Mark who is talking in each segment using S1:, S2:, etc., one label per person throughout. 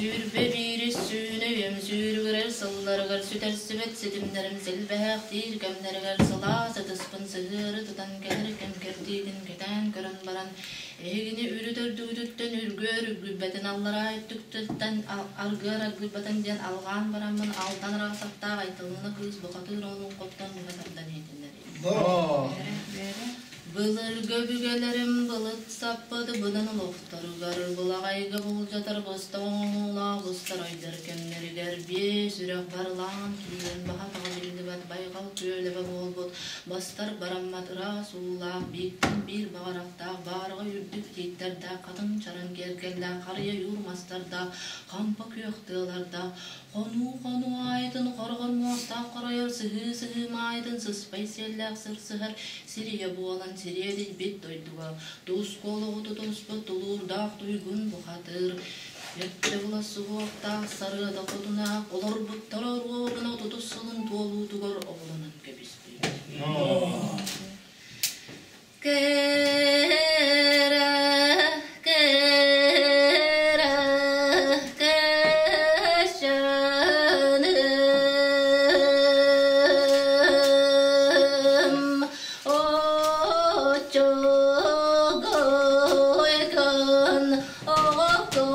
S1: 21 сүүнэ үйэм сүүрүгүрэр сылларыгар сүтэрсибэт ситимнэрим силбэһээхтиир кэмнэригэр сылаас ытыспын сыһыары тутан кэлэр кэм кэрдиитин кэтээн көрөн баран, эһигини үрүт үрдүгүтүттэн үргүөр үргүйбэтин аллараа өттүктүттэн аргыар аргыйбатын диэн алҕаан бараммын Алдан араҕасаттаах Айталыына кыыс бухатыыр олоҥхоттон быһа тардан иһитиннэриим. Былыргы өбүгэлэрим былыт саппыт быдан олохторугар, былаҕайга булдьатар быстах оҥоһуулаах быстарайдар кэмнэригэр биэс үрэх барылаан киирэн баһа-таҕа биллибэт байҕал күөлэбэ буолбут бастар бараммат ыраас уулаах бииртэн биир баҕарахтаах баараҕай үрдүк тииттэрдээх хатыҥ чараҥ киэргэллээх харыйа ойуур мастардаах хампа күөх тыалардаах Хонуу-хонуу аайытын хороҕор муостаах хоройор, сыһыы-сыһыы маайытын сыспай сиэллээх сырсыһар сир ийэ буолан сириэдийбит дойдуга туску олоҕу тутуспут тулуурдаах туйгун бухатыыр өттө була суһуохтаах сарыада хотуна олорбуттара оруобуна отутус сылын туолуутугар оҕолонон кэбиспит. Кэрэ, кэрэ, кэшэным, оччогойгун оҕокойом.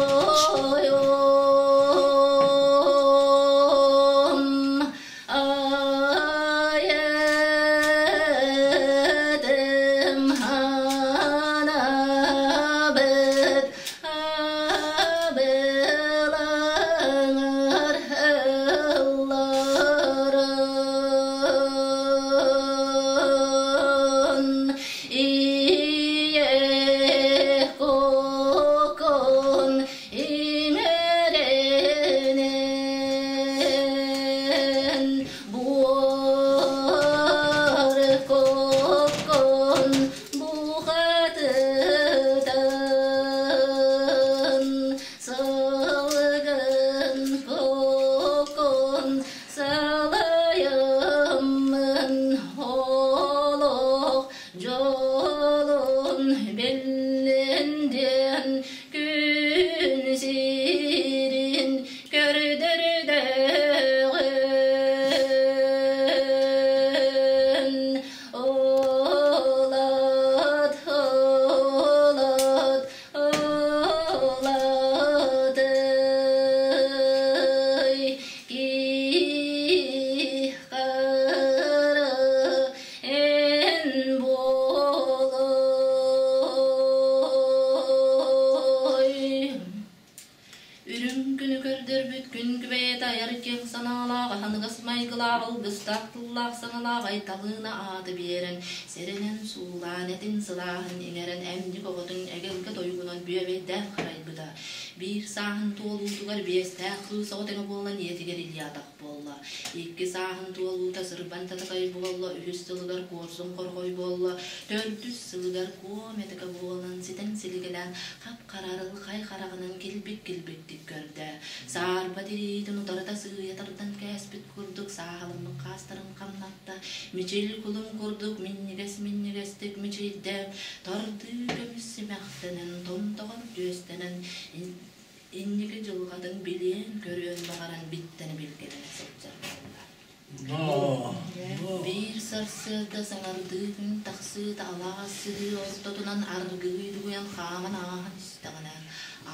S1: Айытым ханабыт абылаҥар ылларын ийэ кокон Иҥэринэн буор кокон бухатытан сылгын кокон салайаммын олох дьолун биллин диэн күн сирин көрдөрдөҕүн Олат, олат, олатай киһи-хара эн буолай. Үрүҥ күнү көрдөрбүт күн күбэйэтэ айар киэҥ санаалаах, аһыныгас майгылаах, алгыстаах тыллаах саҥалаах Айталыына ааты биэрэн, сэрэнэн суулаан, этин сылааһын иҥэрэн эмньик оҕотун эгэлгэ тойугунан бүөбэйдээн харайбыта. Биир сааһын туолуутугар биэстээх кыыс оҕо тэҥэ буолан ийэтигэр Ильятах буолла. Икки сааһын туолуута сырбан татакай буолла, үһүс сылыгар куорсун хорҕой буолла, төрдүс сылыгар куо-мэтикэ буолан ситэн силигилээн хап-хара арылхай хараҕынан килбик-килбиктик көрдө. Саарба тириитин утарыта сыыйа тардан кээспит курдук сааһыламмыт хаастарын хамнатта, мичил кулун курдук минньигэс-минньигэстик мичийдэ, тардыы көмүс симэхтэнэн, томтоҕор түөстэнэн инники дьылҕатын билиэн-көрүөн баҕаран биттэн билгэлэнэ сылдьар буолла. Биир сарсыарда саҥардыы күн тахсыыта алаас сыһыы ортотунан аргыый дугуйан хааман ааһан истэҕинэ,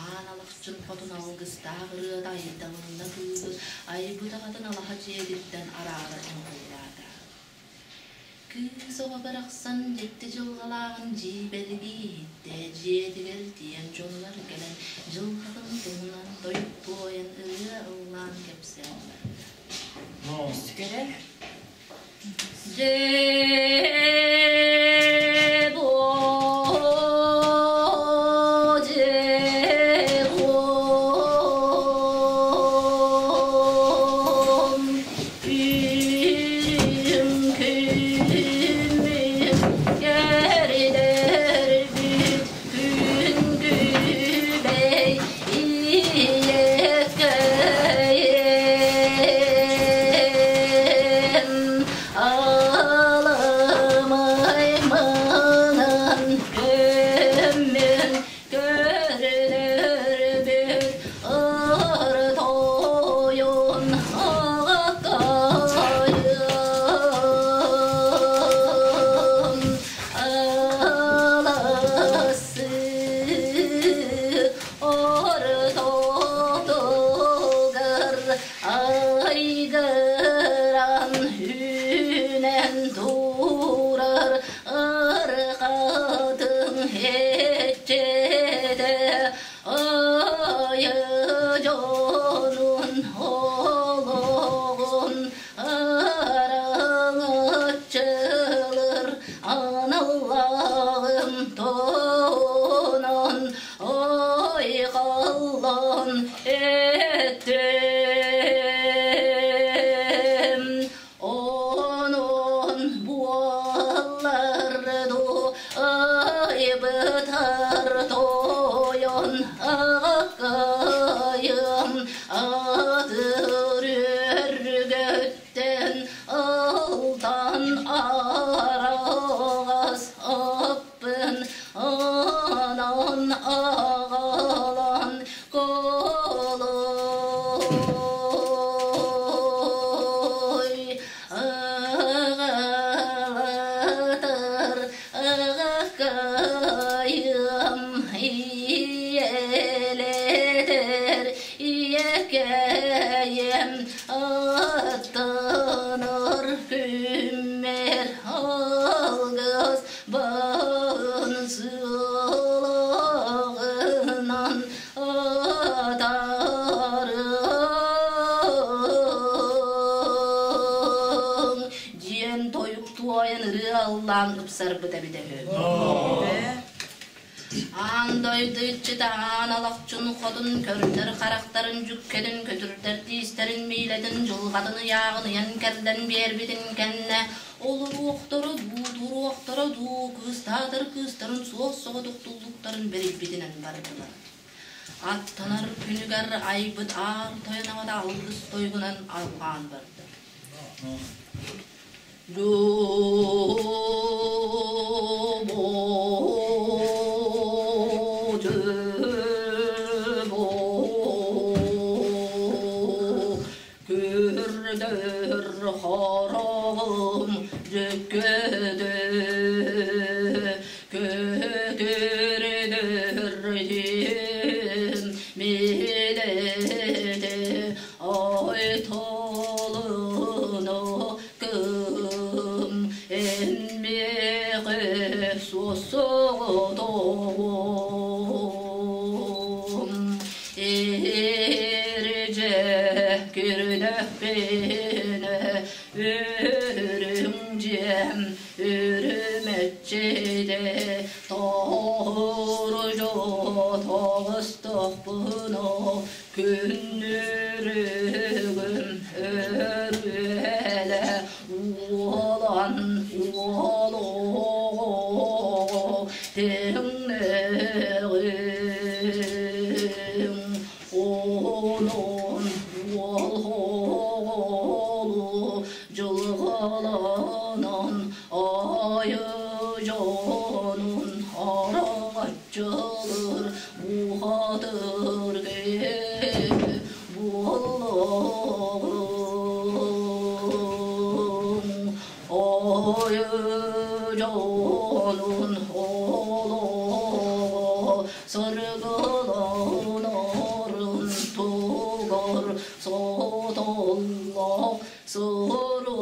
S1: аан алахчын хотун алгыстаах ырыата айдалынна кыыһы айбыт аҕатын алаһа дьиэтиттэн араара оҥоһуллаата. Кыыс оҕо барахсан дьикти дьылҕалааҕын дьиибэлии иһиттэ, дьиэтигэр тиийэн дьонугар кэлэн дьылҕатын туһунан тойук туойан ырыа ыллаан кэпсээн барда. Дьээ-буо, дьээ-буом, Күнүм күнүм кэрдэрбит күн күбэй ийэккэйэм алып Аналлааҕым туһунан айхаллаан эттим. Онон буоллар дуу айбытар тойон аҕаккайым атыр өргөттөн алтан араҕас аппын анан аҕалан колой аҕалатар аҕаккайым ийэлэтэр ийэкэйэм аттанар күммэр алгыс баһын сыалаҕынан атаарыҥ диэн тойук туойан ырыа ыллаан ыпсарбыт эбитэ үһү. Аан дойду иччитэ аан алахчын хотун көрдөр харахтарын дьүккэтин көтүрдэр тиистэрин миилэтин дьылҕатын ыйааҕын ыйан кэрдэн биэрбитин кэннэ олоруохторо дуу туруохторо дуу кыыстаатар кыыстарын суос соҕотох туллуктарын бэрийбитинэн бардылар. Аттанар күнүгэр айбыт аар тойон аҕата алгыс тойугунан алҕаан барда. Көрдөр хороҕум дьөккөдө көтөрдөр иһин милете ой толуну кым эн миэхэ суоссоҕотоҕум Эрдьэ кирдэхпинэ өрүм дьиэм үрүмэччитэ тоһуурдьу тоҕустохпуну күннүрүгүм өрүөлэ уолан уолуоҕу тэҥнэҕим онон уол дьылҕаланан айы дьонун араҥаччылыр бухатыр буоллаҕыҥ айы дьонун олоҕо саргыланарын тугар сотоллоох сурулун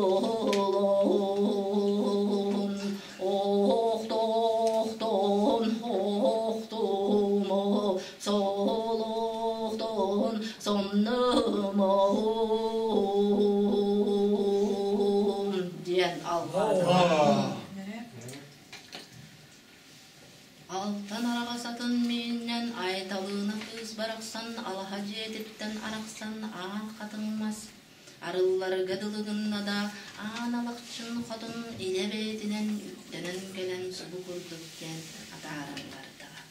S1: охтохтон охтумо солохтон соннумо диэн алҕаатылар. Алтан араҕас атын мииннэн Айталыына кыыс барахсан алаһа дьиэтиттэн арахсан аан хатыҥ мас арылларга дылы гынна да, аан алахчын хотун илэ бэйэтинэн үктэнэн кэлэн субу курдук диэн атааран бардаҕа.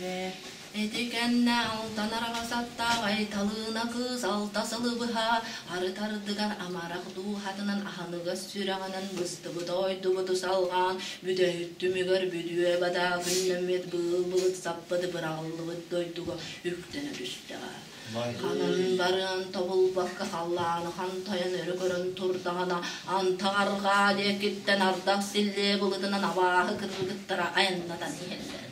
S1: Ити кэннэ алтан араҕас аттаах Айталыына кыыс алта сылы быһа арыт ардыгар амарах дууһатынан аһыныгас сүрэҕинэн быстыбыт ойдубуту салҕаан бүтэһик түмүгэр бүдүө бадаа күннэммит быыл былыт саппыт быраҕыллыбыт дойдуга үктэнэ түстэҕэ. Ханан барыан тобулбакка халлааны хантайан өрө көрөн турдаҕына антах арҕаа диэкиттэн ардах силлиэ былытынан абааһы кыргыттара айаннатан иһэллэр.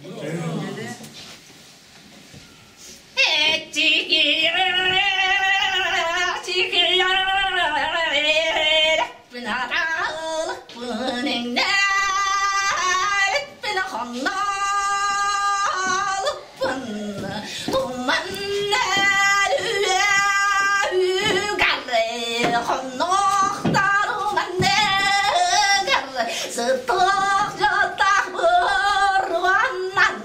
S1: Сыттах-дьаттах буруаннан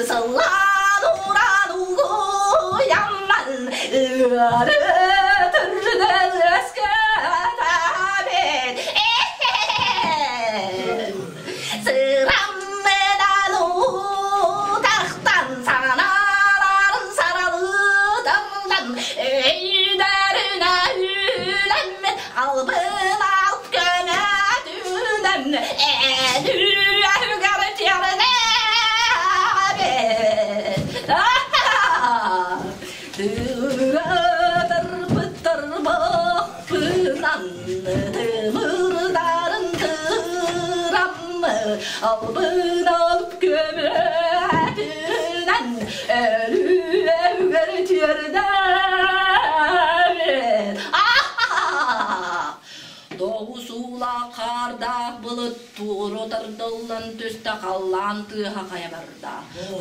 S1: сыллаан ууран угуйамман ыары түрдүн өскөтөбүн Сыраммынан утахтан санааларын саралыталлан өйдөрүнэ үлэммит албын алт көнөтүнэн эн үөһүгэр тиэрнэбит Тыыратарбыт тарбахпынан тымырдарын тыырам албын алып көмөтүнэн өлүөүгэр тиэрдэбит Тоҕус уулаах хаардаах былыт туора тардыллан түстэ халлаан тыаһа хайа барда.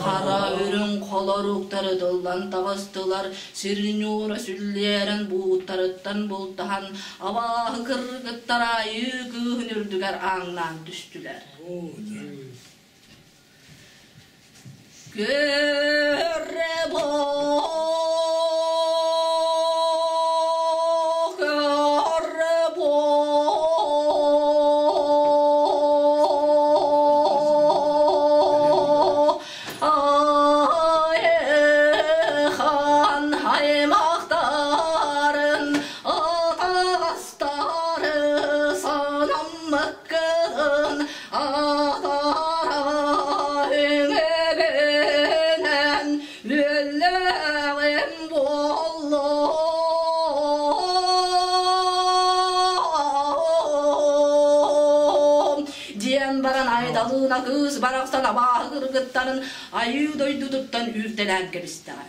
S1: Хара үрүҥ холоруктары тыллан таҕыстылар, сир ньуура сүллээрэн бууттарыттан бултаһан, абааһы кыргыттара айыы кыыһын үрдүгэр ааҥнаан түстүлэр. Көрө Айхан аймақтарын атастары санаммыккын атара үҥүбүнэн үөллэҕим буоллум диэн баран Айталыына кыыс барахсан абааһы кыргыттарын айыы дойдутуттан үүртэлээн кэбистэҕэ.